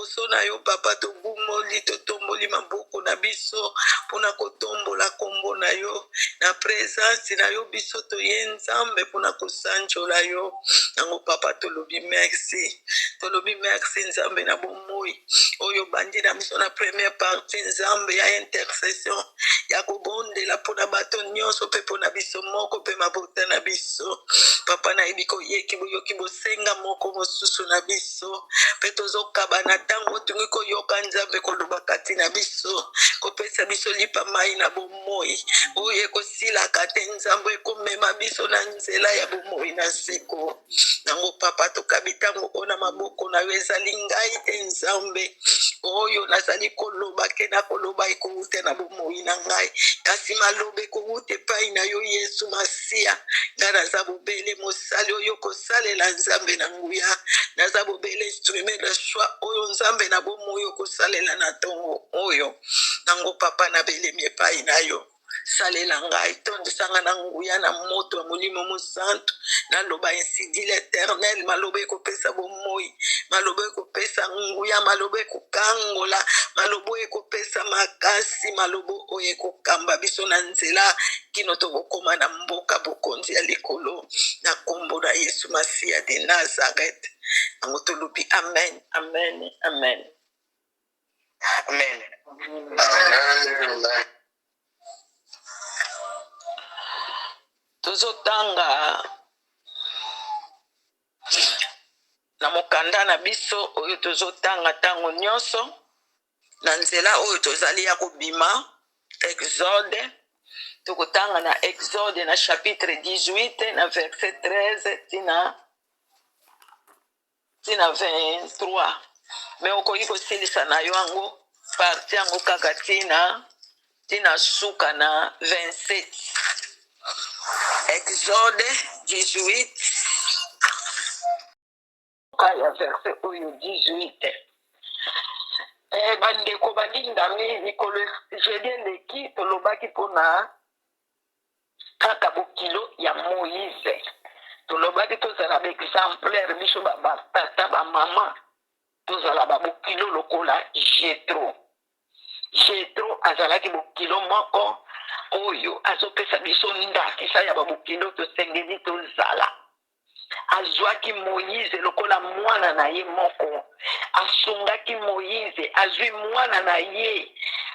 Liboso na yo papa, togumoli, totomboli maboko na biso mpona kotombola kombo na yo. Na presence na yo biso toye Nzambe mpona kosanjola yo. Yango papa tolobi merci, tolobi merci Nzambe na bomoi oyo bandi na biso na première partie Nzambe ya intercession ya kobondela mpona bato nyonso mpe mpona biso moko mpe mabota na biso. Papa nayebi koyeki boyoki bosenga moko mosusu na biso mpe tozokaba na ntango otungi koyoka Nzambe koloba kati na biso, kopesa biso lipa mai na bomoi oyo ekosilaka te. Nzambe ekomema biso na nzela ya bomoi na seko. Yango papa tokabi ntango oyo na maboko na yo. Ezali ngai te Nzambe oyo nazali koloba ke na koloba ekowuta na bomoi na ngai, kasi maloba ekowuta epai na yo Yesu Masiya. Ngai naza bobele mosali oyo kosalela Nzambe na nguya, naza bobele instrument de choix oyo Nzambe na bomoi okosalela na ntongo oyo. Nango papa nabelemi epai na yo, salela ngai, tondisa ngai na nguya na moto ya Molimo Mosantu, naloba ainsi dit l'Éternel. Maloba ekopesa bomoi, maloba ekopesa nguya, maloba ekokangola, maloba oyo ekopesa makasi, maloba oyo ekokamba biso na nzela kino tokokoma na mboka bokonzi ya likolo, na nkombo na Yesu Masiya de Nazareth. Yango tolobi amen, amen, amen. Amen. Amen. Tozotanga na mokanda na biso oyo tozotanga ntango nyonso na nzela oyo tozali ya kobima, Exode. Tokotanga na Exode na chapitre 18 na verset 13 tina tina 23, me okoki kosilisa na yo yango parti yango kaka tina suka na 27. Exode 18 ka ya verset oyo 18. Bandeko balingami, mikolo jeudi eleki tolobaki mpona kaka bokilo ya Moïse. Tolobaki tozala baexemplaire, biso batata bamama tozala babokilo lokola Jetro. Jetro azalaki bokilo moko oyo azopesa biso ndakisa ya babokilo tosengeli tozala. Azwaki Moïse lokola mwana na ye moko, asungaki Moïse, azwi mwana na ye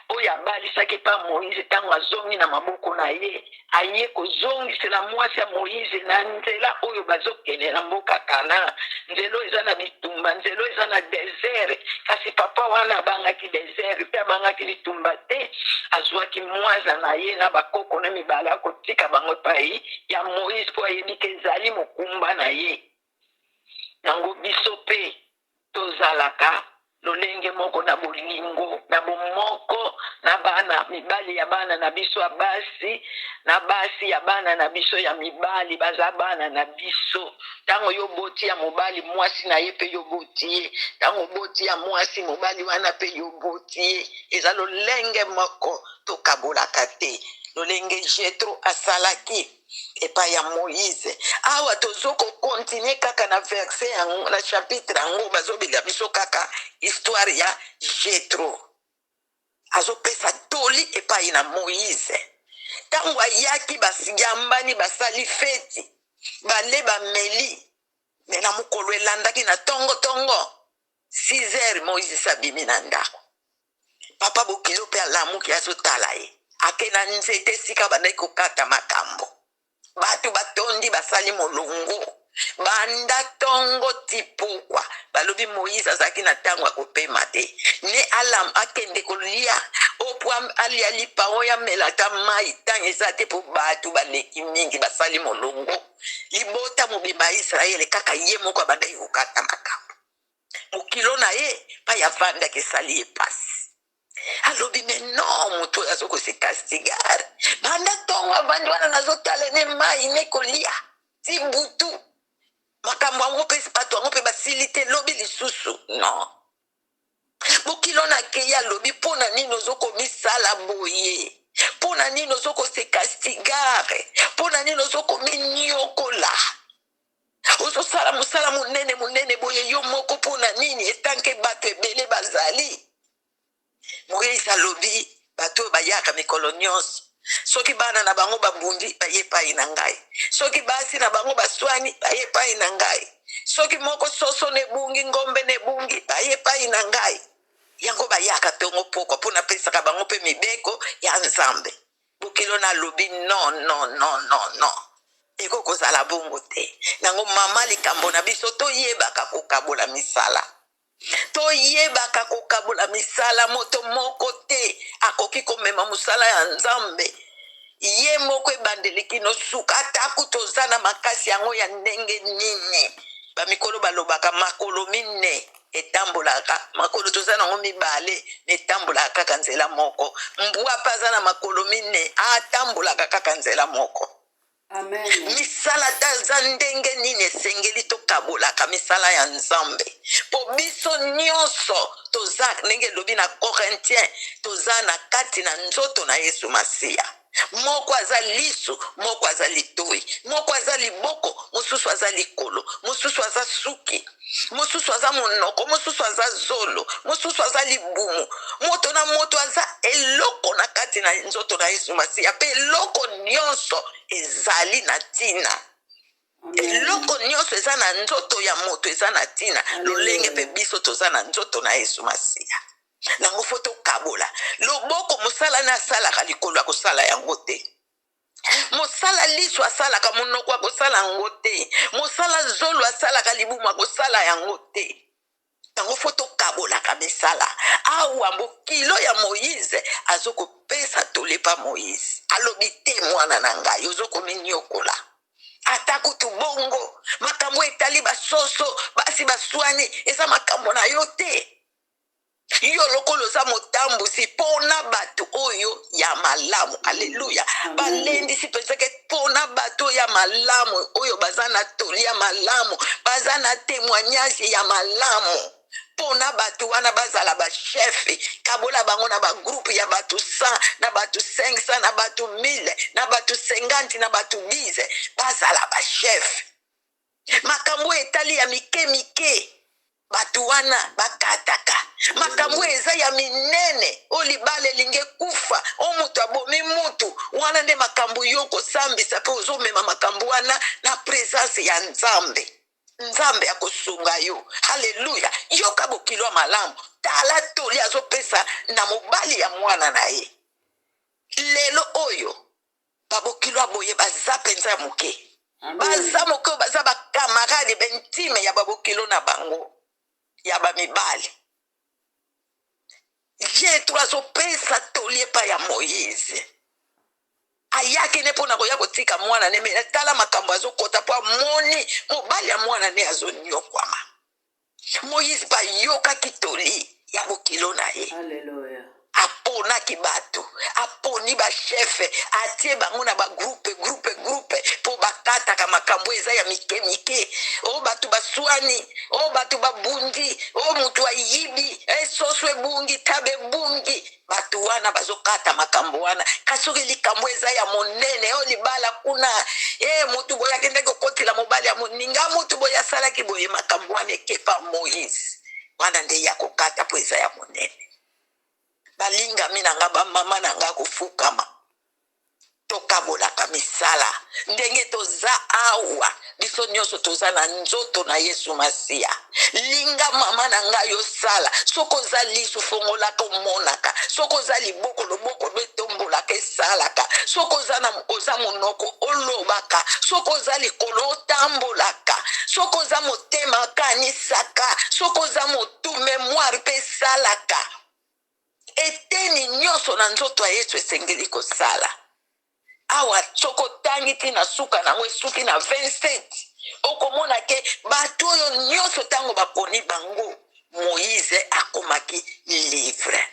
oyo abalisaki epa Moïse. Ntango azongi na maboko na ye, aye kozongisela mwasi ya Moïse na nzela oyo bazokende na mboka Kana. Nzela oyo eza na bitumba, nzela oyo eza na desert, kasi papa wana abangaki desert mpe abangaki bitumba te. Azwaki mwana na ye na bakoko na mibale, akotika bango epai ya Moïse mpo ayebi ke ezali mokumba na ye. Yango biso mpe tozalaka lolenge moko na bolingo na bomoko na bana mibali ya bana na biso ya basi, na basi ya bana na biso ya mibali. Baza bana na biso. Ntango yo boti ya mobali, mwasi na ye mpe yo boti ye. Ntango boti ya mwasi, mobali wana mpe yo boti ye. Eza lolenge moko, tokabolaka te, lolenge Jetro asalaki epai ya Moïse. Awa tozo kokontinue kaka na verset yango, na chapitre yango. Bazobela biso kaka histoire ya Jetro azopesa toli epai na Moïse. Ntango ayaki, basiyambani, basali feti, bale, bameli. Me na mokolo elandaki na tongo-tongo 6 heures, Moïse abimi na ndako. Papa bokilo mpe alamuki, azotala ye, ake na nzete esika bandaki kokata makambo. Bato batondi, basali molongo banda ntongo ti pokwa. Balobi Moïse azalaki na ntango ya kopema te, ne alam akende kolia o po alia lipa oyo amela ata mai, ntango eza te mpo bato baleki mingi, basali molongo, libota mobimba ya Israele. Kaka ye moko abandaki kokata makambo. Mokilo na ye pai avandaki esali ye pasi. Alobi: "Me non, moto oyo azokose castigar, banda ntongo avandi wana, nazotala ne mai ne kolia ti butu. Makambo yango mpe bato yango mpe basili te, lobi lisusu non." Bokilo na akei, alobi: "Mpo na nini ozokomisala boye? Mpo na nini ozokose castigar? Mpo na nini ozokominiokola? Ozosala mosala monene monene boye yo moko, mpo na nini etanke bato ebele bazali. Moïse alobi bato oyo bayaka mikolo nyonso, soki bana na bango babundi, baye epai na ngai. Soki basi na bango baswani, baye epai na ngai. Soki moko soso na ebungi, ngombe na ebungi, baye epai na ngai. Yango bayaka ntongo pokwa mpo napesaka bango mpe mibeko ya Nzambe. Bokilo nalobi non, non, non, non, non, ekoki kozala bongo te. Nango mama, likambo na biso, toyebaka kokabola misala, toyebaka kokabola misala. Moto moko te akoki komema mosala ya Nzambe ye moko ebandeli kino suka, ata toza na makasi yango ya ndenge nini. Bamikolo balobaka makolo mine etambolaka, makolo toza nango mibale etambolaka kaka nzela moko. Mbwa mpe aza na makolo mine, atambolaka kaka nzela moko. Amen. Misala ata eza ndenge nini, esengeli tokabolaka misala ya Nzambe, mpo biso nyonso toza, ndenge elobi na Corinthien, toza na kati na nzoto na Yesu Masiya. Moko aza lisu, moko aza litoi, moko aza liboko, mosusu aza likolo, mosusu aza suki, mosusu aza monoko, mosusu aza zolo, mosusu aza libumu. Moto na moto aza eloko na kati na nzoto na Yesu Masiya, mpe eloko nyonso ezali na ntina. Eloko nyonso eza na nzoto ya moto eza na ntina. Lolenge mpe biso toza na nzoto na Yesu Masiya, nango faut tokabola. Loboko mosala na asalaka, likolo ya kosala yango te. Mosala liso asalaka, monoko akosala yango te. Mosala zolo asalaka, libumu akosala yango te. Yango faut tokabolaka misala. Awa bokilo ya Moïse azokopesa toli pa Moïse, alobi te: mwana na ngai, ozokominiokola ata kutu bongo, makambo etali basoso, basi baswani, eza makambo na yo te. Yo lokola oza motambusi, mpona bato oyo ya malamu. Alleluya! Balendisi mpenza ke mpona bato oyo ya malamu, oyo baza na toli ya malamu, baza na témoignage ya malamu, mpona bato wana bazala bachef. Kabola bango na bagroupe ya bato 100, na bato 500, na bato 1000, na bato 50, na bato 10, bazala bachef. Makambo etali ya mike mike, bato wana bakataka. Makambo eza ya minene, oyo libala elingi ekufa, o moto abomi mutu, wana nde makambo yo kosambisa, mpe ozomema makambo wana na présence ya Nzambe. Nzambe akosunga yo. Halleluya! Yoka bokilo ya malamu, tala toli azopesa na mobali ya mwana na ye. Lelo oyo babokilo ya boye baza mpenza ya moke, baza moke, oyo baza bacamarade baintime ya babokilo na bango ya bamibali. Jetro azopesa toli epai ya Moïse. Ayaki ne mpona koya kotika mwana ne, me tala makambo azokota, mpo amoni mobali ya mwana ne azonyokwama. Moïse bayokaki toli ya bokilo na ye. Alleluya. Aponaki bato, aponi bachef, atie bango na bagroupe, groupe, groupe, mpo bakataka makambo eza ya mike mike. Oyo bato baswani, oyo bato babundi, oyo moto ayibi, esoso ebungi, taba ebungi, bato wana bazokata makambo wana. Kasi soki likambo eza ya monene, oyo libala kuna, e motu boye akendaki kokotela mobali ya moninga, motu boye asalaki boye, makambo wana ekepa Moïse wana nde ya kokata, mpo eza ya monene. Balingami na nga, bamama na nga, kofukama, tokabolaka misala. Ndenge toza awa, biso nyonso toza na nzoto na Yesu Masiya. Linga mama na ngai osala. Soki oza lisu, fongolaka, omonaka. Soki oza liboko, loboko lo etombolaka, esalaka. Soki oza, na, oza monoko, olobaka. Soki oza likolo, otambolaka. Soki oza motema, akanisaka. Soki oza motu, mémoire mpe esalaka. Eteni nyonso na nzoto ya Yesu esengeli kosala. Awa soki otangi ntina suka nango, esuki na 27, okomona ke bato oyo nyonso, ntango baponi bango, Moïse akomaki libre.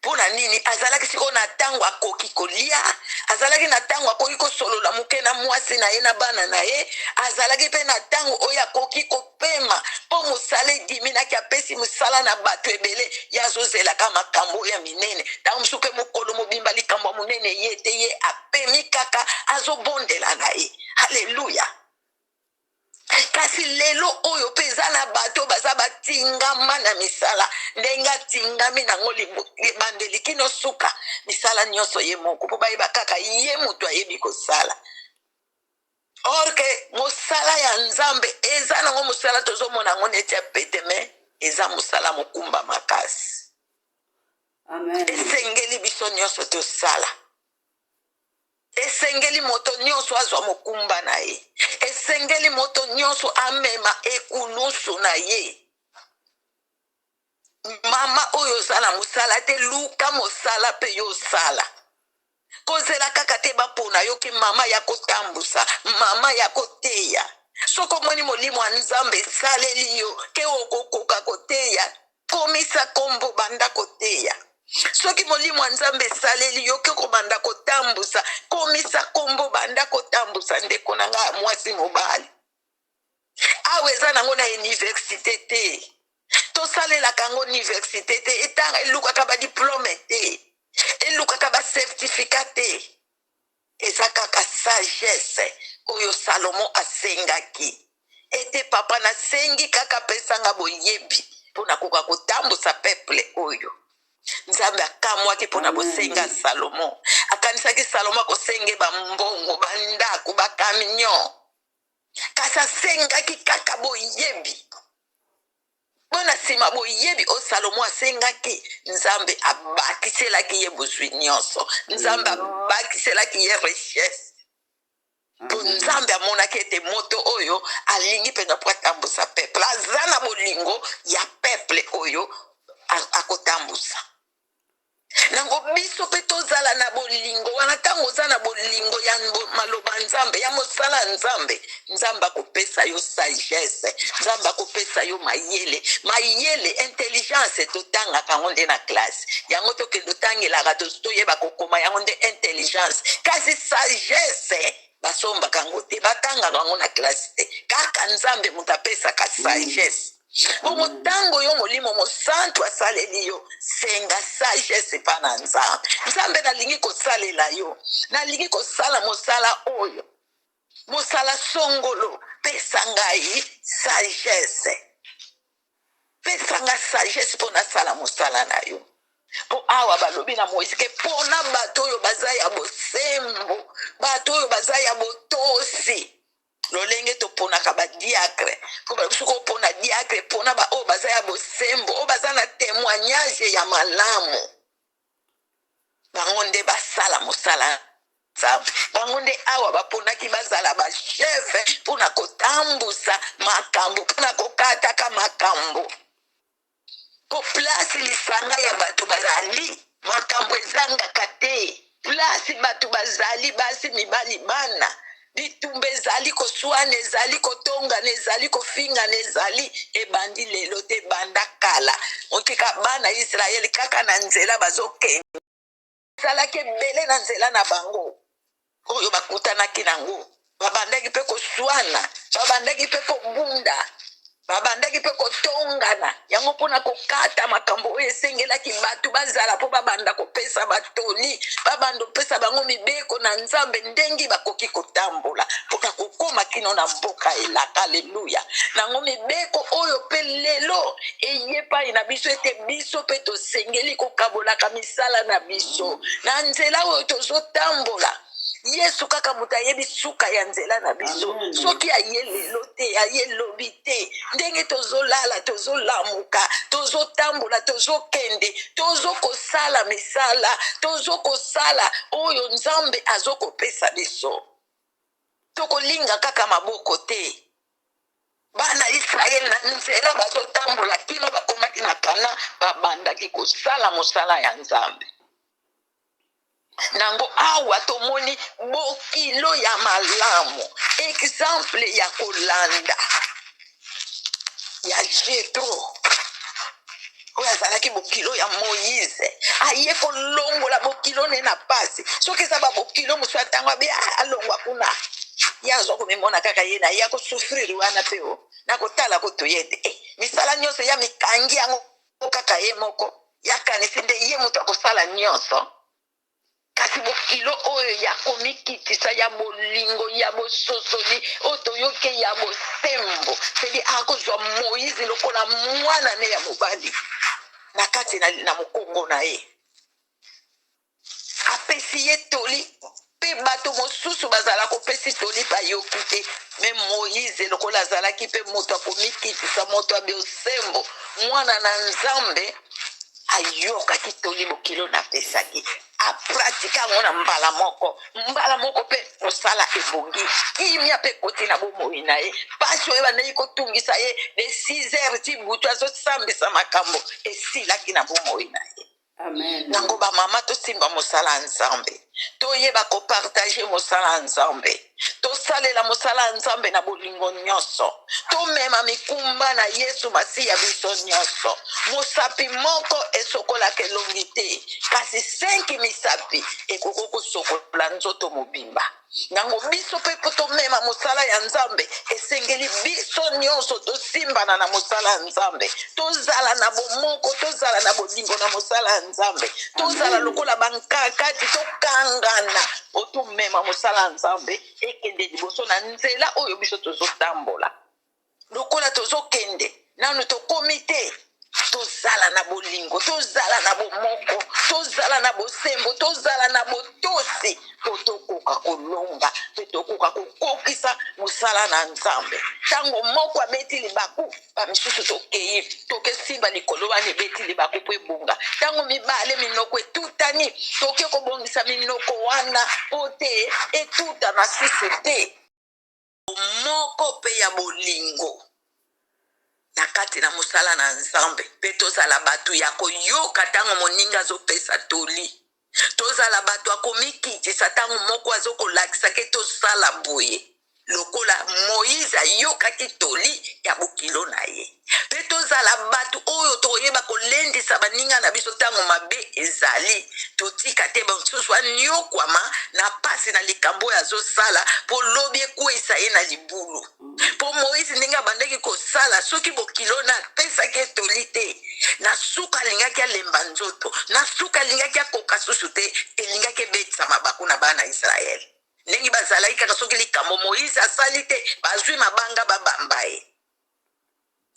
Mpo na nini? Azalaki sikoyo na ntango akoki kolia, azalaki na ntango akoki kosolola moke na mwasi na ye, na bana na ye, azalaki mpe na ntango oyo akoki kopema, mpo mosala ediminaki. Apesi mosala na bato ebele, ye azozelaka makambo oyo ya minene. Ntango mosusu mpe mokolo mobimba likambo ya monene ye te, ye apemi kaka, azobondela na ye. Halleluya! Kasi lelo oyo mpe eza na bato baza batingama na misala, ndenge atingami nango libandeli kino suka, misala nyonso ye moko, mpo bayeba kaka ye moto ayebi kosala. Or ke mosala ya Nzambe eza nango mosala tozomona yango neti ya pete, me eza mosala mokumba makasi. Amen. Esengeli biso nyonso tosala, esengeli moto nyonso azwa mokumba na ye, esengeli moto nyonso amema ekulusu na ye. Mama oyo oza na mosala te, luka mosala mpe yo osala. Kozela kaka te bapona yo ke mama ya kotambusa, mama ya koteya. Soki omoni molimo ya Nzambe esaleli yo ke okokoka koteya, komisa kombo, banda koteya. Soki molimo ya Nzambe esaleli yo ke kobanda kotambusa, komisa kombo, banda kotambusa. Ndeko na ngai ya mwasi, mobali, awa eza nango na université te, tosalelaka yango université te, etanga elukaka badiplôme te, elukaka bacertificat te, eza kaka sagesse oyo Salomo asengaki ete: "Papa, nasengi kaka pesanga boyebi mpona koka kotambusa peuple oyo." Nzambe akamwaki mpona Amen. bosenga Salomo. Akanisaki Salomo akosenge bambongo, bandako, bacamion, kasi asengaki kaka boyebi. Mpo na nsima boyebi oyo Salomo asengaki, Nzambe abakiselaki ye bozwi nyonso, Nzambe abakiselaki ye richesse, mpo Amen. Nzambe amonaki ete moto oyo alingi mpenza mpo atambusa peuple, aza na bolingo ya peuple oyo akotambusa nango. Biso mpe tozala na bolingo wana. Ntango oza na bolingo ya maloba Nzambe, ya mosala ya Nzambe, Nzambe akopesa yo sagesse, Nzambe akopesa yo mayele. Mayele, intelligence, totangaka yango nde na classe, yango tokende otangelaka, toyeba kokoma, yango nde intelligence. Kasi sagesse basombaka yango te, batangaka yango na classe te, kaka Nzambe moto apesaka sagesse. Bongo ntango yo Molimo Mosantu asaleli yo, senga sagesse epa na Nzambe. Nzambe, nalingi kosalela yo, nalingi kosala mosala oyo, mosala songolo, pesa ngai sagesse, pesa nga sagesse mpo nasala mosala na yo. Mpo awa balobi na Moïse ke mpona bato oyo baza ya bosembo, bato oyo baza ya botosi, lolenge toponaka badiacre, mpo balobi soki opona diacre, mpona baoyo baza ya bosembo, oyo baza na témoignage ya malamu, bango nde basala mosala Nzambe. Bango nde awa baponaki bazala bachef mpona kotambusa makambo, mpona kokataka makambo. Po place lisanga ya bato bazali, makambo ezangaka te. Place bato bazali, basi, mibali, bana, bitumba ezali, koswana ezali, kotongana ezali, kofingana ezali. Ebandi lelo te, banda kala. Otika bana Israele kaka na nzela bazokende, ezalaki ebele na nzela na bango oyo bakutanaki nango, babandaki mpe koswana, babandaki mpe kobunda, babandaki mpe kotongana. Yango mpona kokata makambo oyo esengelaki bato bazala mpo babanda kopesa batoli, babanda kopesa bango mibeko na Nzambe, ndenge bakoki kotambola mpona kokóma kino na mboka elaka. Aleluya! Nango mibeko oyo mpe lelo eye epai na biso, ete biso mpe tosengeli kokabolaka misala na biso na nzela oyo tozotambola. Yesu kaka moto ayebi suka ya nzela na biso. Amen. Soki aye lelo te, aye lobi te, ndenge tozolala, tozolamuka, tozotambola, tozokende, tozokosala misala, tozokosala oyo Nzambe azokopesa biso, tokolinga kaka maboko te. Bana Israele na nzela bazotambola kino bakomaki na Kana, babandaki kosala mosala ya Nzambe. Nango awa tomoni bokilo ya malamu, exemple ya kolanda ya Jetro oyo azalaki bokilo ya Moïse. Aye kolongola bokilo ne na pasi. Soki eza babokilo mosusu, atango abe alongwa kuna, ye azwa komimona kaka ye na ye akosouffrir wana mpe o na kotala kutu ye te. Misala nyonso ya mikangi yango kaka ye moko, yakanisi nde ye moto akosala nyonso. Kasi bokilo oyo ya komikitisa, ya bolingo, ya bososoli, oyo toyoki ya bosembo, sedi akozwa Moïse lokola mwana ne ya mobali na kati na, na mokongo na ye. Apesi ye toli, mpe bato mosusu bazala kopesi toli bayoki te. Me Moïse lokola azalaki mpe moto akomikitisa, moto ya bosembo, mwana na Nzambe, ayokaki toli bokilo napesaki, apratika yango na mbala moko, mbala moko mpe mosala ebongi, kimia mpe ekoti na bomoi na ye. Mpasi oyo bandaki kotungisa ye de 6 heures ti butu azosambisa makambo esilaki na bomoi na ye. Amen. Nango bamama, tosimba mosala ya Nzambe, toyeba kopartage mosala ya Nzambe, tosalela mosala ya Nzambe na bolingo nyonso, tomema mikumba na Yesu Masiya biso nyonso. Mosapi moko esokolaka elongi te, kasi 5 misapi ekoki kosokola nzoto mobimba. Nango biso mpe mpo tomema mosala ya Nzambe, esengeli biso nyonso tosimbana na mosala ya Nzambe, tozala na bomoko, tozala na bolingo na mosala ya Nzambe, tozala lokola bankakati, tokangana mpo tomema mosala ya Nzambe ekende liboso na nzela oyo biso tozotambola. Lokola tozokende nanu tokomi te, tozala na bolingo, tozala na bomoko, tozala na bosembo, tozala na botosi mpo tokoka kolonga mpe tokoka kokokisa mosala na Nzambe. Ntango moko abeti libaku, bamisusu tokei tokesimba likolo wana ebeti libaku mpo ebonga. Ntango mibale minoko etutani, toke kobongisa minoko wana mpo te etutana susu te. Moko mpe ya bolingo na kati na mosala na Nzambe, mpe tozala bato ya koyoka ntango moninga azopesa toli, tozala bato ya komikitisa ntango moko azokolakisa ke tosala boye, lokola Moïse ayokaki toli ya bokilo na ye. Mpe tozala bato oyo tokoyeba kolendisa baninga na biso ntango mabe ezali. Totika te basusu anyokwama na pasi na likambo oyo azosala, mpo lobi ekweyisa ye na libulu. Mpo Moïse ndenge abandaki kosala, soki bokilo na apesaki etoli te, na suka alingaki alemba nzoto, na suka alingaki akoka susu te, elingaki ebetisa mabaku na bana ya Israele. Ndenge bazalaki kaka, soki likambo Moïse asali te, bazwi mabanga babamba ye.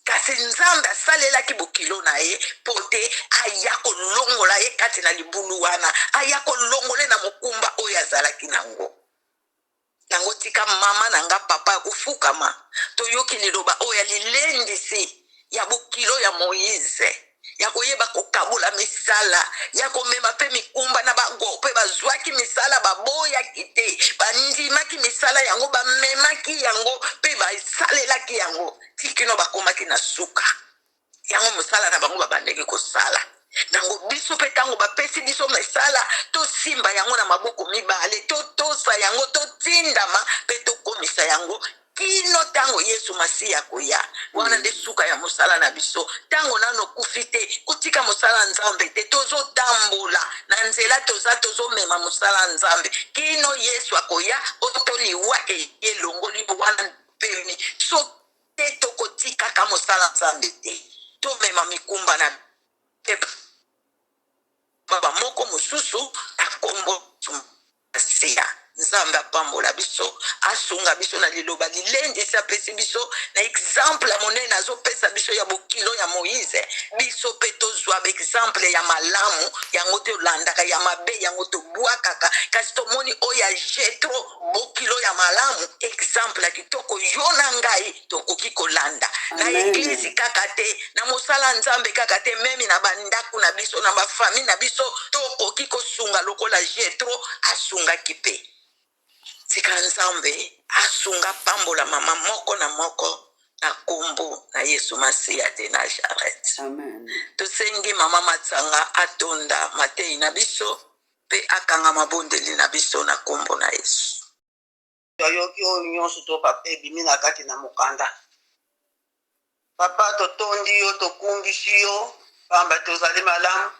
Kasi Nzambe asalelaki bokilo na ye mpo te aya kolongola ye kati na libulu wana, aya kolongola ye na mokumba oyo azalaki nango. Yango tika mama na nga, papa ya kofukama, toyoki liloba oyo ya lilendisi ya bokilo ya Moïse, ya koyeba kokabola misala, ya komema mpe mikumba na bango. Mpe bazwaki misala, baboyaki te, bandimaki misala yango, bamemaki yango mpe basalelaki yango tikino bakomaki na suka. Yango mosala na bango babandaki kosala nango. Biso mpe ntango bapesi biso misala, tosimba yango na maboko mibale, totosa yango, totindama mpe tokomisa yango kino ntango Yesu Masiya akoya. Wana nde suka ya mosala na biso. Ntango nano okufi te, kotika mosala ya Nzambe te. Tozotambola na nzela, toza tozomema mosala ya Nzambe kino Yesu akoya, oyo to liwa eye elongoli wana pemi. So te, tokotikaka mosala Nzambe te, tomema mikumba na mpe bamoko mosusu na kombo Masiya. Nzambe apambola biso, asunga biso na liloba lilendisi apesi biso, na exemple ya monene azopesa biso ya bokilo ya Moïse. Biso mpe tozwa baexemple ya malamu, yango tolandaka, ya mabe yango tobwakaka. Kasi tomoni oyo ya Jetro, bokilo ya malamu, exemple ya kitoko, yo na ngai tokoki kolanda na eglise kaka te, na mosala Nzambe kaka te, meme na bandako na biso, na bafamille na biso, tokoki kosunga lokola Jetro asungaki. Mpe tika Nzambe asunga, pambola mama moko na moko na kombo na Yesu Masiya de Nazareth. Amen. Tosengi mama Matsanga atonda matei na biso mpe akanga mabondeli na biso na kombo na Yesu. Toyoki oyo nyonso to papa ebimi na kati na mokanda. Papa, totondi yo, tokumbisi yo, pamba tozali malamu.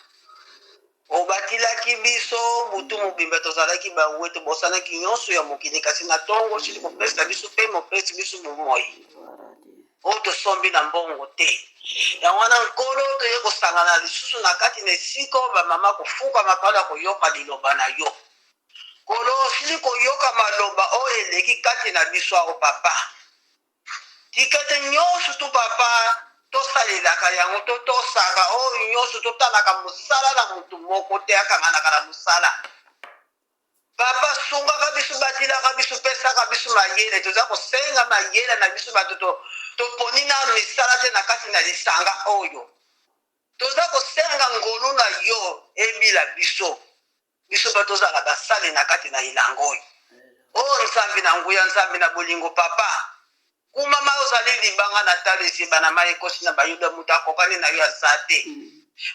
Obatilaki biso butu mobimba, tozalaki bawe, tobosanaki nyonso ya mokili, kasi na ntongo osili kopesa biso mpe mopesi biso bomoi oyo tosombi na mbongo te. Yango wana, Nkolo, toye kosangana lisusu na kati na esika oyo bamama kofukama mpona koyoka liloba na yo. Nkolo, osili koyoka maloba oyo eleki kati na biso awa, Papa. Tika ete nyonso tu, Papa, tosalelaka yango, totosaka oyo nyonso, totalaka mosala na moto moko te akanganaka na mosala. Papa, sungaka biso, batilaka biso, pesaka biso mayele. Toza kosenga mayele na biso bato to, toponi nanu misala te na kati na lisanga oyo. Toza kosenga ngolu na yo ebila biso, biso mpe tozala basali na kati na elanga oyo. O Nzambe na nguya, Nzambe na bolingo, Papa, kumama, ozali libanga na talo, eziba na mai ekosi na Bayuda, moto akokani na yo aza te.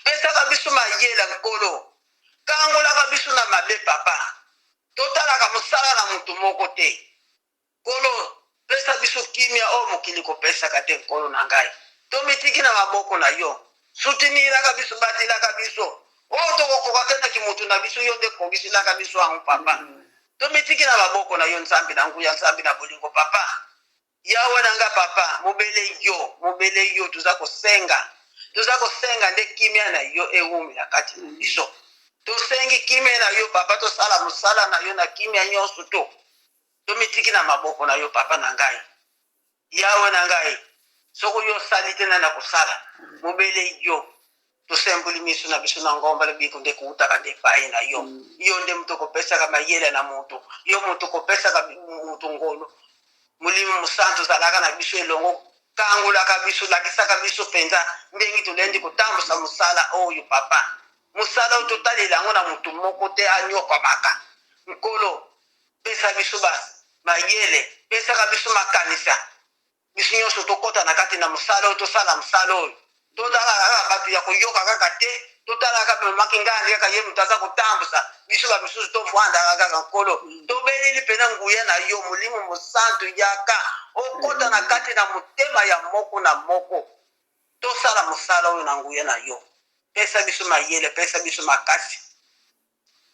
Pesaka biso mayele, Nkolo, kangolaka biso na mabe, Papa. Totalaka mosala na moto moko te. Nkolo, pesa biso kimia oyo mokili kopesaka te. Nkolo na ngai, tomitiki na maboko na yo. Souteniraka biso, batelaka biso. Oyo tokokoka te na kimoto na biso, yo nde kongiselaka biso yango, Papa. Tomitiki na maboko na yo, Nzambe na nguya, Nzambe na bolingo, Papa. Yawe na nga, Papa, mobele yo, mobele yo, toza kosenga, toza kosenga nde kimia na yo ewumela kati na biso. Tosengi kimia na yo, Papa, tosala mosala na yo na kimia nyonso to. Tomitiki na maboko na yo, Papa na ngai. Yawe na ngai, soko yo osali te, nani akosala? Mobele yo. Tosemboli miso na biso na ngomba, lobiko nde koutaka nde epai na yo. Yo nde moto okopesaka mayele na moto, yo moto okopesaka moto ngolu. Molimo Mosantu, ozalaka na biso elongo, kangolaka biso, lakisaka biso mpenza ndenge tolendi kotambusa mosala oyo, Papa. Mosala oyo totalela yango na moto moko te anyokwamaka. Nkolo, pesa biso ba mayele, pesaka biso makanisa, biso nyonso tokɔta na kati na mosala oyo, tosala mosala oyo. Totala kaka bato ya koyoka kaka te, totala kaka memaki ngandi kaka ye moto aza kotambusa biso, bamisusu tovwandaka kaka. Nkolo, tobeleli mpena nguya na yo. Molimo Mosantu, yaka okɔta na kati na motema ya moko na moko, tosala mosala oyo na nguya na yo. Pesa biso mayele, pesa biso makasi.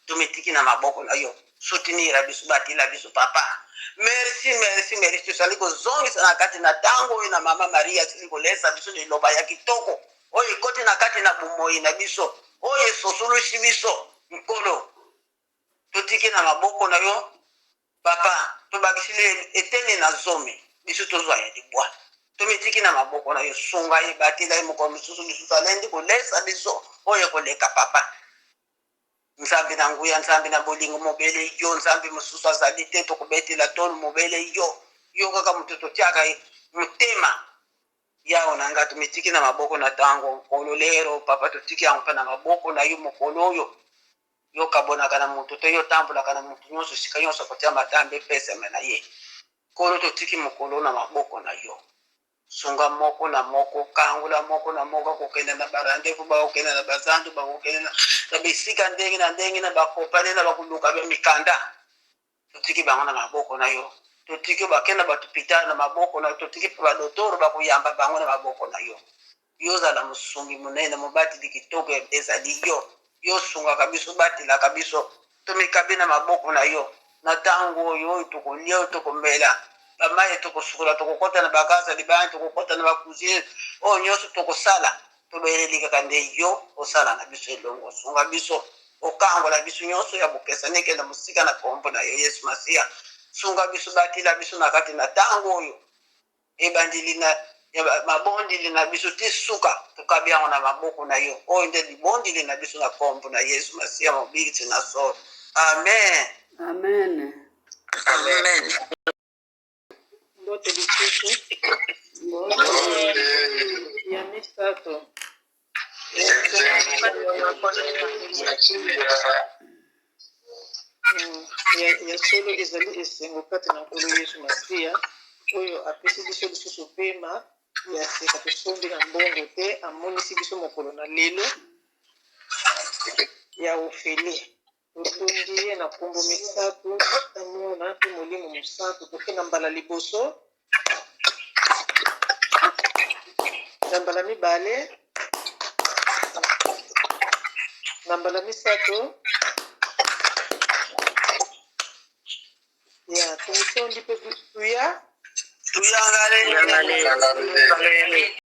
Tomitiki na maboko na yo, soutenir biso, batela biso, Papa. Merci, merci, merci. Tozali kozongisa na kati na ntango oyo na Mama Maria asili kolesa biso liloba ya kitoko oyo ekoti na kati na bomoi na biso, oyo esosolusi biso. Nkolo, totiki na maboko na yo, Papa. Tobakisili eteni na zomi, biso tozwa ya libwa. Tomitiki na maboko na yo, sunga ye, batela ye. Mokolo mosusu lisusu alendi kolesa biso oyo ekoleka, Papa. Nzambe na nguya, Nzambe na bolingo, mobele yo, Nzambe mosusu azali te. Tokobetela tolo mobele yo, yo kaka moto totiaka motema. Yawe na ngai, tomitiki na maboko na ntango nkolo lero, Papa. Totiki yango mpe na maboko na yo. Mokolo oyo yo kabonaka na moto te, yo tambolaka na moto nyonso, esika nyonso akotia matambe epesama na ye. Nkolo, totiki mokolo na maboko na yo. Sunga moko na moko, kangola moko na moko. Akokende na barendez-vous, bakokende na bazando, bakokende na bisika ndenge na ndenge, na bakompani na bakoluka bamikanda, totiki bango na maboko na yo. Totiki bakende na bahôpital na maboko na yo, totiki mpe badotoro bakoyamba bango na maboko na yo. Yo ozala mosungi monene, mobateli kitoko ezali yo. Yo osungaka biso, batelaka biso. Tomikabi na maboko na yo na ntango oyo, oyo tokolia, oyo tokomela, bamai tokosukola, tokokɔta na bakasa libaya, tokokɔta na bacuisine, oyo nyonso tokosala, tobeleli kaka nde yo osala na biso elongo. Osunga biso, okangola biso nyonso ya bokesani ekenda mosika na kombo na yo Yesu Masiya. Sunga biso, batela biso na kati na ntango oyo ebandeli na ya mabondeli na biso ti suka. Tokabi yango na maboko na yo. Oyo nde libondeli na biso na kombo na Yesu Masiya, mobikisi na solo. Amen. Amen. Amen. Mbote lisusu. Mbote. Ya misato. Ya solo, ezali esengo kati na Nkolo Yesu Masiya oyo apesi biso lisusu pema ya sika tosombi na mbongo te. Amonisi biso mokolo na lelo ya ofele. Totondi ye na nkombo misato, Tata, Mwana mpe Molimo Mosantu. Toke na mbala liboso, na mbala mibale, na mbala misato. Ya tomitondi mpe tuya. Tuyangale. Yangalele.